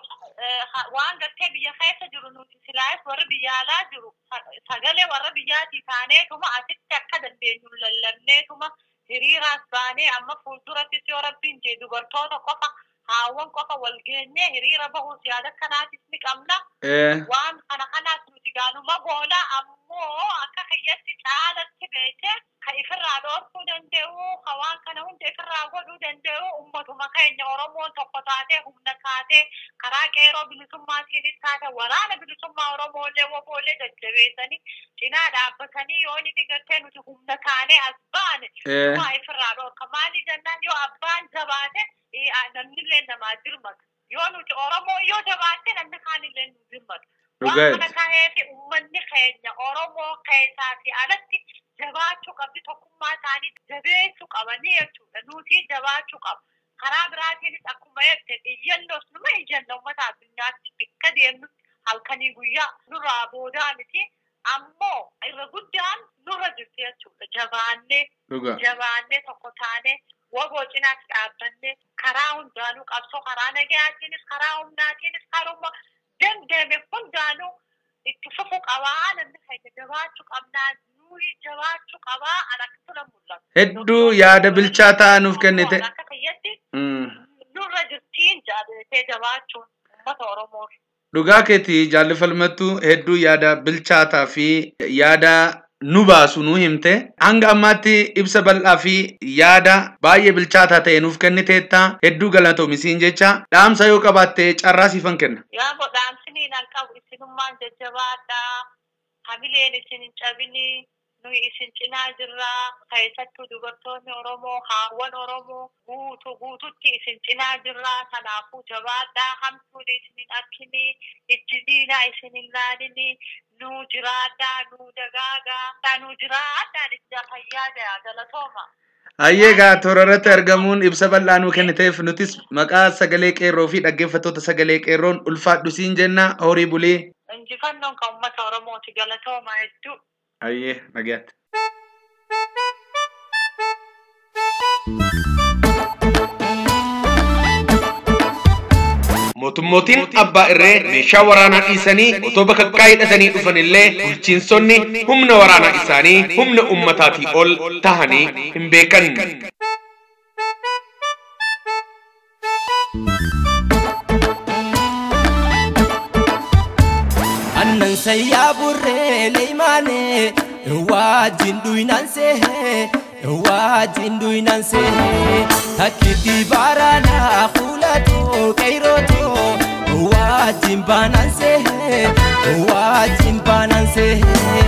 waan gartee biyya keessa jiru nuti silaayis warri biyya alaa jiru sagalee warra biyyaatii taaneetuma asitti akka dandeenyu lallabneetuma hiriiraas baanee, amma fuuldurattis yoo Rabbiin jee dubartoota qofa, haawwan qofa wal geenyee hiriira bahuus yaada kanaatis ni qabna. Waan kana kanaas nuti gaanuma goona. Ammoo akka kiyyatti caalatti beekee ka ifirraa dhoorkuu danda'u, ka waan kana hunda ifirraa godhuu danda'u ummatuma keenya. Oromoon tokko taatee, humna taatee, karaa qeerroo bilisummaatiinis taate, waraana bilisummaa Oromoolee woboolee jajjabeessanii cinaa dhaabbatanii yoo inni gartee nuti humna taanee as baane waa ifirraa dhoorka. Maali jennaan, yoo abbaan jabaate namnillee namaa dirmata. Yoo nuti Oromoo yoo jabaatte namni kaanillee nu dirmata. Waan kana ta'eef uummanni keenya Oromoo keessaa fi alatti jabaachuu qabdi, tokkummaa isaanii jabeessuu qabanii jechuudha. Nuti jabaachuu qaba. Karaa biraatiinis akkuma jette iyyannoos numa iyyanna uummata addunyaatti bikka deemnutti halkanii guyyaa nurraa boodaa miti. Ammoo irra guddaan nurra jirti jechuudha. Jabaannee jabaannee tokko taanee waboo cinaatti dhaabbannee karaa hundaanuu qabsoo karaa nagayaatiinis karaa humnaatiinis karuma Danda'ame hundaanuu itti fufuu qabaa namni keenya jabaachuu qabnaa nuyi jabaachuu qabaa an akkasitti na mul'atu. Hedduu yaada bilchaataa nuuf kennite. Akka kiyyatti nurra jirtiin jaalatee jabaachuun uummata Oromoo. Dhugaa keetii jaalli Falmattuu hedduu yaada bilchaataa fi yaada nu baasu nu himte. Hanga ammaatti ibsa bal'aa fi yaada baay'ee bilchaataa ta'e nuuf kenniteetta. Hedduu galatoomi siin jecha dhaamsa yoo qabaatte carraa siifan kenna. Yaa dhaamsiniin an qabu isinummaan jajjabaadhaa. Hamileen isin hin cabinii. Nuyi isin cinaa jirraa. Keessattuu dubartoonni Oromoo, haawwan Oromoo guutuu guututti isin cinaa jirraa. Kanaafuu jabaadhaa. Hamtuun isin hin arginii. Ijji diinaa isin hin laalinii. Nuu jiraadhaa, nuu dagaagaa, nuu jiraadhaa ija fayyaa galatooma. Hayyee egaa toora irratti argamuun ibsa bal'aa nuu kenniteef nutis maqaa sagalee qeerroo fi dhaggeeffattoota sagalee qeerroon ulfaadhu siin jenna horii bulii. Injifannoon kan uummata Oromooti galatooma hedduu. Hayyee nagaatti. Mootummootiin abbaa irree meeshaa waraanaa dhiisanii otoo bakakkaa hidhatanii dhufanillee bulchiinsonni humna waraanaa isaanii humna ummataatii ol tahanii hin beekan. Annan sayyaa burree leeymaanee wajjin dhuynaan seehee wajjin dhuynaan seehee takkitti baaraanaa fuulatoo qeyrotoo wajjin baanaan seehee wajjin baanaan seehee.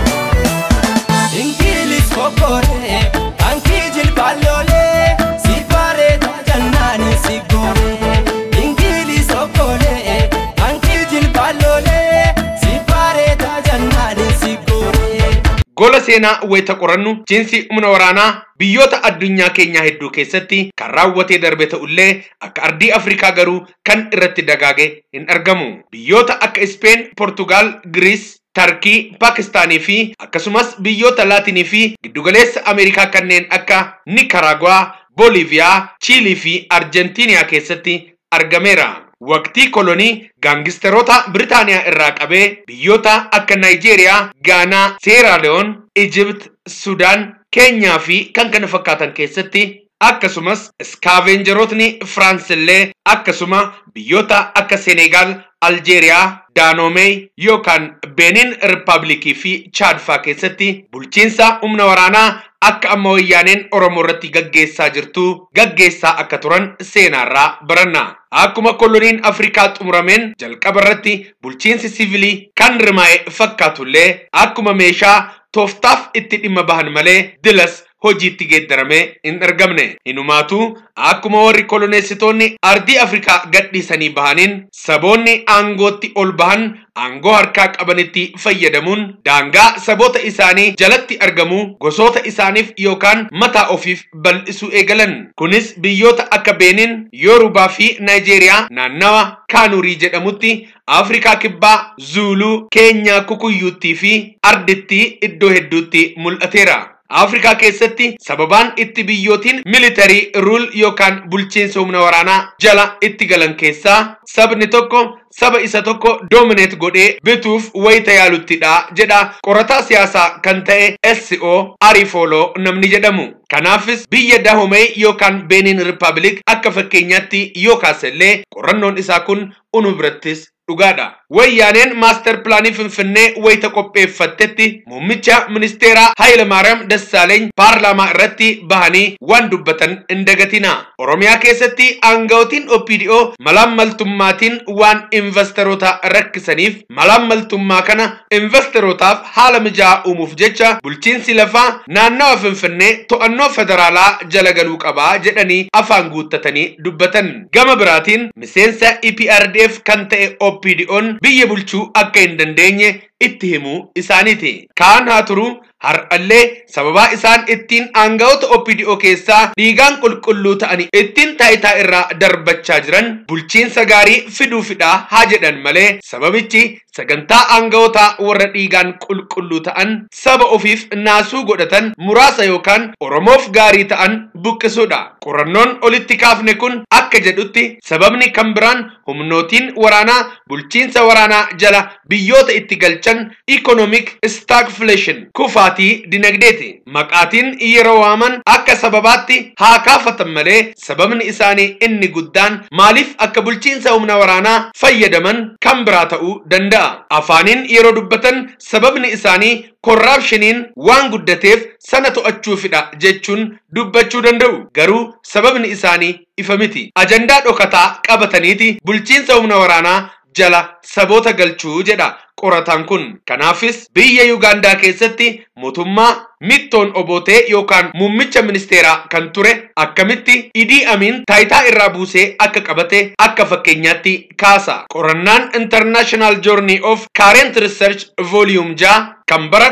Ingiliis kokkoree kankii jilbaaloolee si bareeda jannaani si gooree Ingiliis kokkoree kankii jilbaaloolee si bareeda jannaani si gooree. Gola seenaa wayita qorannu chinsi humna waraanaa biyyoota addunyaa keenyaa hedduu keessatti kan raawwatee darbe ta'ullee akka ardii Afrikaa garuu kan irratti dagaage hin argamu. Biyyoota akka Ispeen, Portugaal, Giriis, Tarkii, Paakistaanii fi akkasumas biyyoota Laatinii fi giddugaleessa Ameerikaa kanneen akka Nikaraaguwaa, Booliiviyaa, Chiilii fi Arjentiiniyaa keessatti argameera. Waqtii kolonii gaangisteroota Biriitaaniyaa irraa qabee biyyoota akka Naayijeeriyaa, Gaanaa, Seeraaliyoon, Ijipt, Sudaan, Keenyaa fi kan kana fakkaatan keessatti akkasumas iskaavenjerootni Firaans illee akkasuma biyyoota akka Senegaal, Aljeeriyaa, Daanoomey yookaan Benin Rippaabilikii fi Chaad fa'aa keessatti bulchiinsa humna waraanaa akka amma wayyaaneen Oromoo irratti gaggeessaa jirtu gaggeessaa akka turan seenaarraa baranna. Akkuma koloniin Afrikaa xumurameen jalqaba irratti bulchiinsi siivilii kan rimaa'e fakkaatullee akkuma meeshaa tooftaaf itti dhimma bahan malee dilas hojiitti geeddaramee hin argamne. Inumaatuu akkuma warri koloneessitoonni ardii Afrikaa gadhiisanii bahaniin saboonni aangootti ol bahan aangoo harkaa qabanitti fayyadamuun daangaa saboota isaanii jalatti argamu gosoota isaaniif yookaan mataa ofiif bal'isuu eegalan. Kunis biyyoota akka Beenin, Yoorubaa fi Naayijeeriyaa naannawa Kaanurii jedhamutti Afrikaa Kibbaa, Zuuluu, Keenyaa Kukuyyuuttii fi Arditti iddoo hedduutti mul'ateera. Afrikaa keessatti sababaan itti biyyootiin militarii rule yookaan bulchiinsa humna waraanaa jala itti galan keessaa sabni tokko saba isa tokko doomineet godhee bituuf wayita yaaluttidha jedha qorataa siyaasaa kan ta'e SO Arifooloo namni jedhamu. Kanaafis biyya Dahomey yookaan Benin Republic akka fakkeenyaatti yoo kaasellee qorannoon isaa kun unu birattis dhugaadha. Wayyaaneen maaster pilaanii Finfinnee wayita qopheeffattetti muummicha ministeeraa Hayilamaariyaam Dassaaleeny paarlaamaa irratti bahanii waan dubbatan hin dagatina. Oromiyaa keessatti aanga'ootiin OPDO malaammaltummaatiin waan investeroota rakkisaniif malaammaltummaa kana investerootaaf haala mijaa'aa uumuuf jecha bulchiinsi lafaa naannawa Finfinnee to'annoo federaalaa jala galuu qabaa jedhanii afaan guuttatanii dubbatan. Gama biraatiin miseensa EPRDF kan ta'e OPDO'n biyya bulchuu akka hin dandeenye itti himuu isaaniiti. Kaan haa turu Har'allee sababaa isaan ittiin aangawoota OPDO keessaa dhiigaan qulqulluu ta'anii ittiin taayitaa irraa darbachaa jiran bulchiinsa gaarii fiduufidha haa jedhan malee sababichi sagantaa aangawoota warra dhiigaan qulqulluu ta'an saba ofiif naasuu godhatan muraasa yookaan Oromoof gaarii ta'an buqqisuudha. Qorannoon olitti kaafne kun akka jedhutti sababni kan biraan humnootiin waraanaa bulchiinsa waraanaa jala biyyoota itti galchan economic stagflation kufaatii dinagdeeti. Maqaatiin yeroo waaman akka sababaatti haa kaafatan malee sababni isaanii inni guddaan maaliif akka bulchiinsa humna waraanaa fayyadaman kan biraa ta'uu danda'a. Afaaniin yeroo dubbatan sababni isaanii korraapshiniin waan guddateef sana to'achuufidha jechuun dubbachuu danda'u. Garuu sababni isaanii ifa miti. Ajandaa dhokataa qabataniiti bulchiinsa humna waraanaa jala saboota galchuu jedha qorataan kun. Kanaafis biyya Yuugaandaa keessatti mootummaa Mittoon Obootee yookaan muummicha ministeeraa kan ture akkamitti Idii Amiin taayitaa irraa buusee akka qabate akka fakkeenyaatti kaasa. Qorannaan International Journey of Current Research Volume 6 kan bara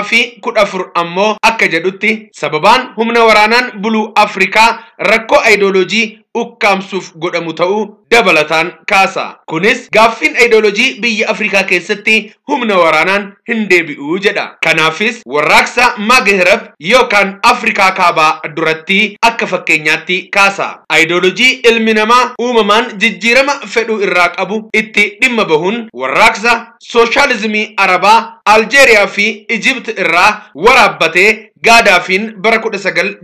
2014 ammoo akka jedhutti sababaan humna waraanaan buluu Afrikaa rakkoo ayidooloojii ukkaamsuuf godhamu ta'uu dabalataan kaasa. Kunis gaaffiin ayidooloojii biyya Afrikaa keessatti humna waraanaan hin deebi'u jedha. Kanaafis warraaqsa Maghreb yookaan Afrikaa kaabaa duratti akka fakkeenyaatti kaasa. Ayidooloojii ilmi namaa uumamaan jijjiirama fedhuu irraa qabu itti dhimma bahuun warraaqsa sooshaalizimii Arabaa Aljeeriyaa fi Ijipt irraa waraabbatee Gaadaafiin bara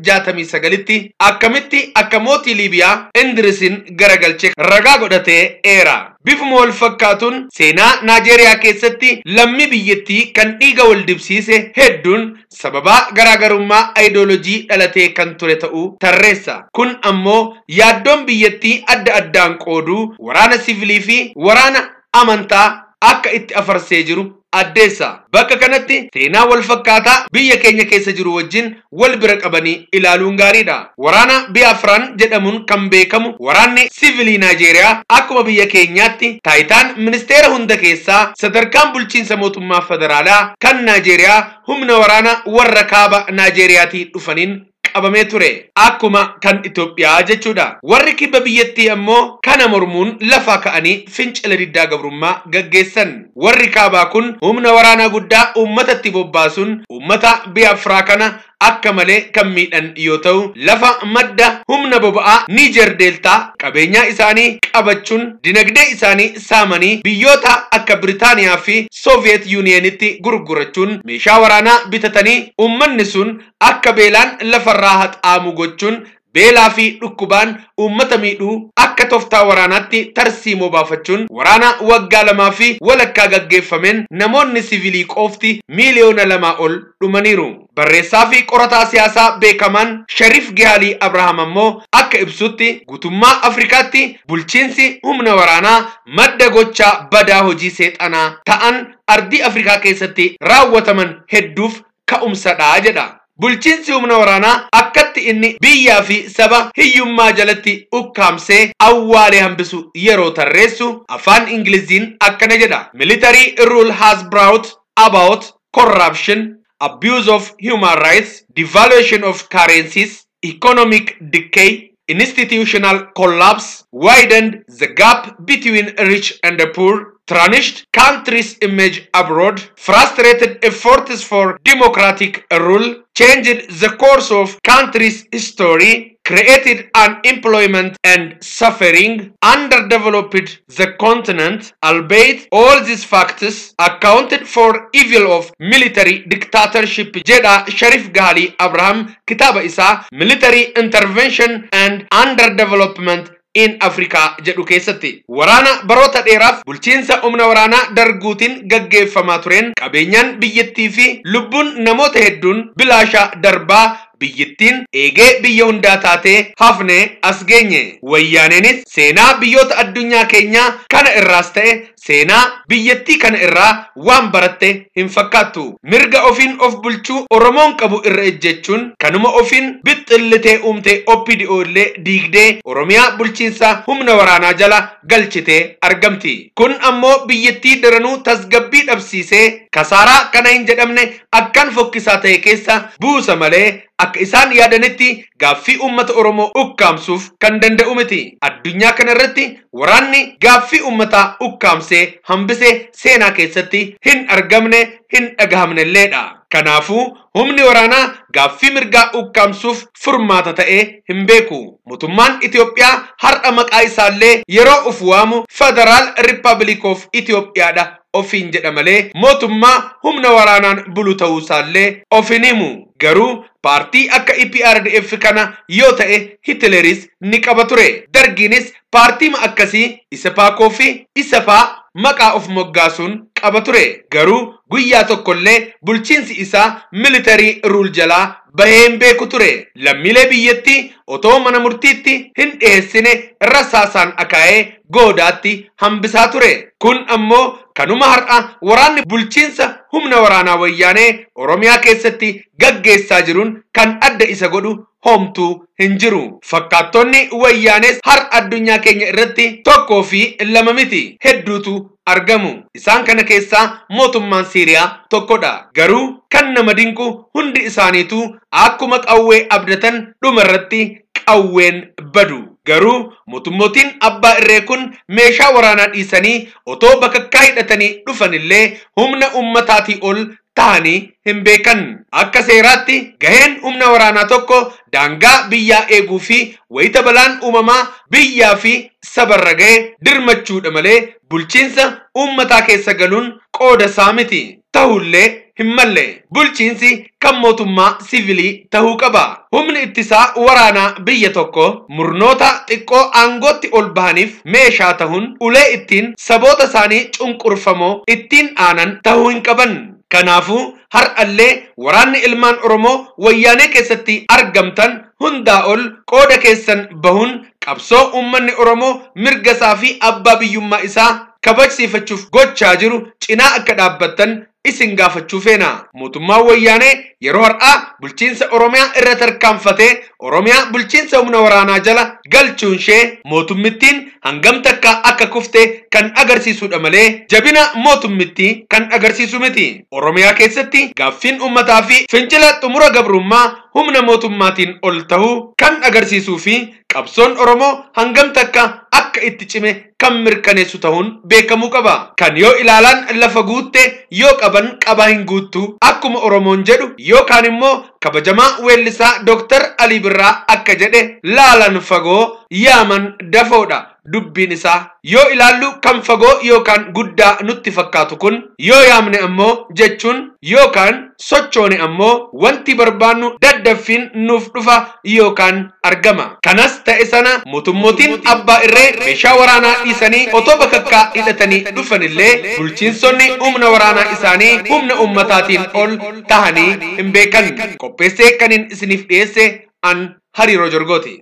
1969tti akkamitti akka mootii Liibiyaa Indirisin garagalche ragaa godhatee eera. Bifuma wal fakkaatuun seenaa Naajeeriyaa keessatti lammii biyyattii kan dhiiga wal dibsiise hedduun sababaa garaagarummaa ayidooloojii dhalatee kan ture ta'uu tarreessa. Kun ammoo yaaddoon biyyattii adda addaan qooduu waraana siviilii fi waraana amantaa akka itti afarsee jiru addeessa. Bakka kanatti seenaa wal fakkaataa biyya keenya keessa jiru wajjin wal bira qabanii ilaaluun gaariidha. Waraana Biafraan jedhamuun kan beekamu waraanni siviilii Naajeeriyaa akkuma biyya keenyaatti taayitaan ministeera hunda keessaa sadarkaan bulchiinsa mootummaa federaalaa kan Naajeeriyaa humna waraana warra kaaba Naajeeriyaatii dhufaniin qabamee ture. Akkuma kan Itoophiyaa jechuudha. Warri kibba biyyattii ammoo kana mormuun lafaa ka'anii fincila diddaa gabrummaa gaggeessan. Warri kaabaa kun humna waraanaa guddaa uummatatti bobbaasuun uummata Biafraa kana akka malee kan miidhan yoo ta'u lafa madda humna boba'aa Niijer Deeltaa qabeenyaa isaanii qabachuun dinagdee isaanii saamanii biyyoota akka Biritaaniyaa fi Sooviyeet Yuuniyenitti gurgurachuun meeshaa waraanaa bitatanii uummanni sun akka beelaan lafarraa haxaamu gochuun beelaa fi dhukkubaan uummata miidhuu akka tooftaa waraanaatti tarsiimoo baafachuun waraana waggaa 2 fi walakkaa gaggeeffameen namoonni siviilii qofti miiliyoona 2 ol dhumaniiru. Barreessaa fi qorataa siyaasaa beekamaan Shariif Gihaalii Abrahaam ammoo akka ibsutti guutummaa Afrikaatti bulchiinsi humna waraanaa madda gochaa badaa hojii seexanaa ta'an ardii Afrikaa keessatti raawwataman hedduuf ka'umsadha jedha. Bulchiinsi humna waraanaa akkatti inni biyyaa fi saba hiyyummaa jalatti ukkaamsee awwaalee hambisu yeroo tarreessu afaan Ingiliziin akkana jedha. Military rule has brought about corruption, abuse of human rights, devaluation of currencies, economic decay, institutional collapse, widened the gap between rich and the poor, tarnished country's image abroad, frustrated efforts for democratic rule, changed the course of country's history, created unemployment and suffering, underdeveloped the continent, albeit all these factors accounted for evil of military dictatorship jedha Sharif Gali Abraham kitaaba isaa Military Intervention and Underdevelopment in Africa jedhu keessatti. Waraana baroota dheeraaf bulchiinsa humna waraanaa darguutiin gaggeeffamaa tureen qabeenyaan biyyattii fi lubbuun namoota hedduun bilaasha darbaa biyyattiin eegee biyya hundaa taatee hafne as geenye. Wayyaaneenis seenaa biyyoota addunyaa keenyaa kana irraas ta'e seenaa biyyattii kana irraa waan baratte hin fakkaattu. Mirga ofiin of bulchuu Oromoon qabu irra ejjechuun kanuma ofiin bixxillitee uumte OPDO illee diigdee Oromiyaa bulchiinsa humna waraanaa jala galchitee argamti. Kun ammoo biyyattii daranuu tasgabbii dhabsiisee kasaaraa kana hin jedhamne akkaan fokkisaa ta'e keessa buusa malee akka isaan yaadanitti gaaffii uummata Oromoo ukkaamsuuf kan danda'u miti. Addunyaa kana irratti waraanni gaaffii uummataa ukkaamsee hambisee seenaa keessatti hin argamne hin dhagahamne illeedha. Kanaafuu humni waraanaa gaaffii mirgaa ukkaamsuuf furmaata ta'ee hin beeku. Mootummaan Itoophiyaa har'a maqaa isaallee yeroo of waamu Federal Republic of Itoophiyaadha ofiin jedha malee mootummaa humna waraanaan bulu ta'uusaallee of hin himu. Garuu paartii akka EPRDF kana yoo ta'e Hitleris ni qaba ture. Dargiinis paartiima akkasii isa paakoo fi isa faa maqaa of moggaasuun qaba ture. Garuu guyyaa tokkollee bulchiinsi isaa militarii ruul jalaa bahee hin beeku ture. Lammiilee biyyattii otoo mana murtiitti hin dhiyeessine rasaasaan akaa'ee goodaatti hambisaa ture. Kun ammoo kanuma har'a waraanni bulchiinsa humna waraanaa wayyaanee Oromiyaa keessatti gaggeessaa jiruun kan adda isa godhu homtuu hin jiru. Fakkaattonni wayyaanes har'a addunyaa keenya irratti tokkoo fi lama miti hedduutu argamu. Isaan kana keessaa mootummaan Siiriyaa tokkodha. Garuu kan nama dinqu hundi isaaniitu akkuma qawwee abdatan dhumarratti qawween badu. Garuu mootummootiin abbaa irree kun meeshaa waraanaa dhiisanii otoo bakakkaa hidhatanii dhufanillee humna ummataatii ol ta'anii hin beekan. Akka seeraatti gaheen humna waraanaa tokko daangaa biyyaa eeguu fi wayita balaan uumamaa biyyaa fi sabarra ga'e dirmachuudha malee bulchiinsa uummataa keessa galuun qooda isaa miti. Ta'ullee hin malle. Bulchiinsi kan mootummaa siviilii ta'uu qaba. Humni ittisaa waraanaa biyya tokko murnoota xiqqoo aangootti ol bahaniif meeshaa ta'uun ulee ittiin saboota isaanii cunqurfamoo ittiin aanan ta'uu hin qaban. Kanaafuu har'allee waraanni ilmaan Oromoo wayyaanee keessatti argamtan hundaa ol qooda keessan bahuun qabsoo uummanni Oromoo mirga isaa fi abbaa biyyummaa isaa kabajsiifachuuf gochaa jiru cinaa akka dhaabbattan isin gaafachuu feena. Mootummaan wayyaanee yeroo har'aa bulchiinsa Oromiyaa irra tarkaanfatee Oromiyaa bulchiinsa humna waraanaa jala galchuun ishee mootummittiin hangam takka akka kufte kan agarsiisudha malee jabina mootummittii kan agarsiisu miti. Oromiyaa keessatti gaaffiin uummataa fi fincila xumura gabrummaa humna mootummaatiin ol ta'uu kan agarsiisuu fi qabsoon Oromoo hangam takka akka itti cime kan mirkaneessu ta'uun beekamuu qaba. Kan yoo ilaalan lafa guutte yoo qaban qabaa hin guuttu akkuma Oromoon jedhu yookaan immoo kabajamaa weellisaa Dooktar Alii Birraa akka jedhe laalan fagoo yaaman dafoodha. Dubbiin isaa yoo ilaallu kan fagoo yookaan guddaa nutti fakkaatu kun yoo yaamne ammoo jechuun yookaan sochoone ammoo wanti barbaannu daddaffiin nuuf dhufa yookaan argama. Kanas ta'e sana mootummootiin abbaa irree meeshaa waraanaa dhiisanii otoo bakakkaa hidhatanii dhufanillee bulchiinsonni humna waraanaa isaanii humna ummataatiin ol tahanii hin beekan. Qopheessee kaniin isiniif dhiyeesse an Hariiroo Jorgooti.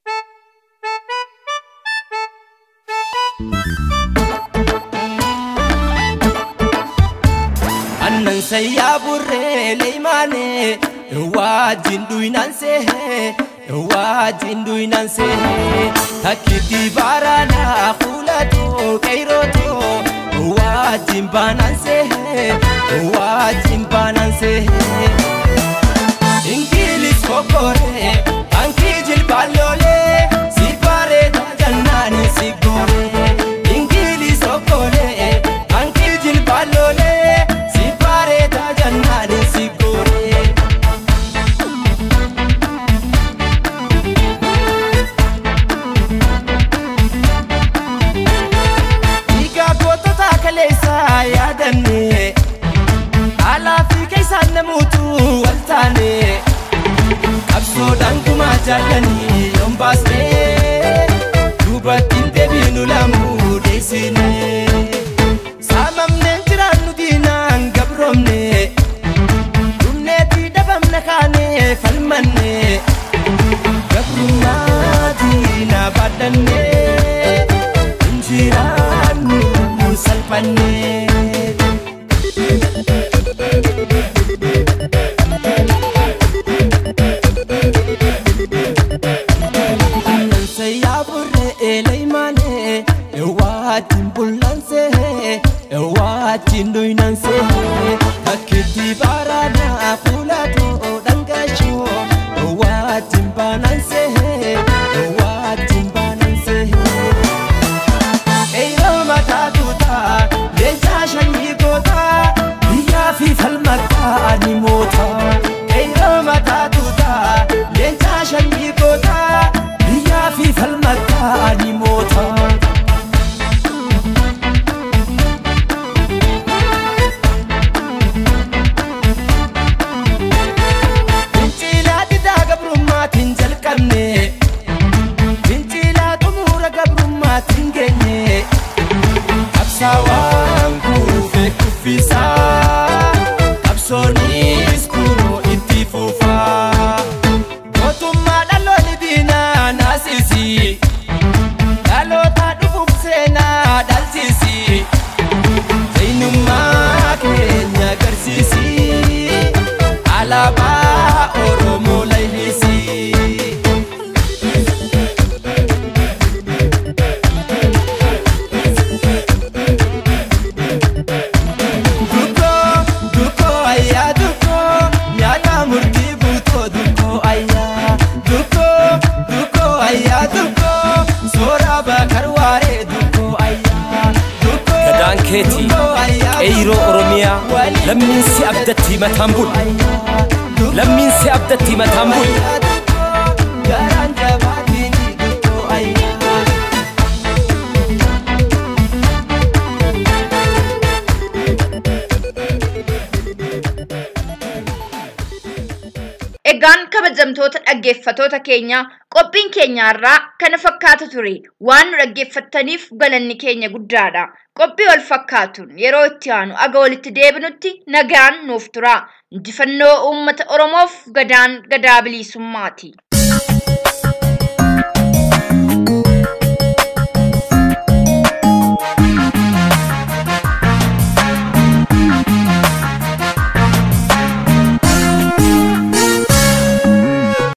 Annan sayyaa burree leeymaane waajjin dhuynaan seehee waajjin dhuynaan seehee takkitti baaraanaa fuulatoo qeyrotoo waajjin baanaan seehee waajjin baanaan seehee. Ingilis kokkoree baankii jilbaaloolee si bareeda jannaani si gooree Ingilis kokkoree baankii jilbaaloolee si bareeda jannaani si gooree. Dhiigaa gootota kaleessaa yaadanne alaa fi keessaan namoota wal taane. Qabsoodhaan gumaa jaallanii yoon baasnee dubartiin deebiinu lamuu deessine. Saamamneen jiraannu diinaan gabroomne dhumneetii dhabamna kaanee falmanne gabrummaa diinaa baadhanne injiraannu salphanne. injifanne. Ewaatiin bullansee, ewaatiin duinansee, takkiitti baaraadhaa fuulatoo dhangaashoo, ewaatiin baanansee, ewaatiin baanansee. Qeerroo mataa tuutaa, leencaa shanyii gootaa, biyyaa fi falmataa ni mootaa. Qeerroo mataa tuutaa, leencaa shanyii gootaa, biyyaa fi falmataa ni mootaa. Fincilaa xumura gabrummaatiin geenye, qabsaawaan kuufee kuffisaa, qabsoonis kunoo itti fufaa. Mootummaa dhaloonni diinaa naasisi, dhaloota dhufuuf seenaa dhalchisi, eenyummaa keenya agarsiisi, alaabaa Oromoo leellisi. Gadaan keetii qeyroo Oromiyaa lammiin si abdatti mataan bulu. Lammiin si abdatti mataan bulu. Egaan kabajamtoota dhaggeeffattoota keenya qophiin keenya irraa kana fakkaatu ture. Waan nu dhaggeeffattaniif galanni keenya guddaadha. Qophii wal fakkaatuun yeroo itti aanu aga walitti deebinutti nagaan nuuf tura. Injifannoo uummata Oromoof gadaan gadaa bilisummaati.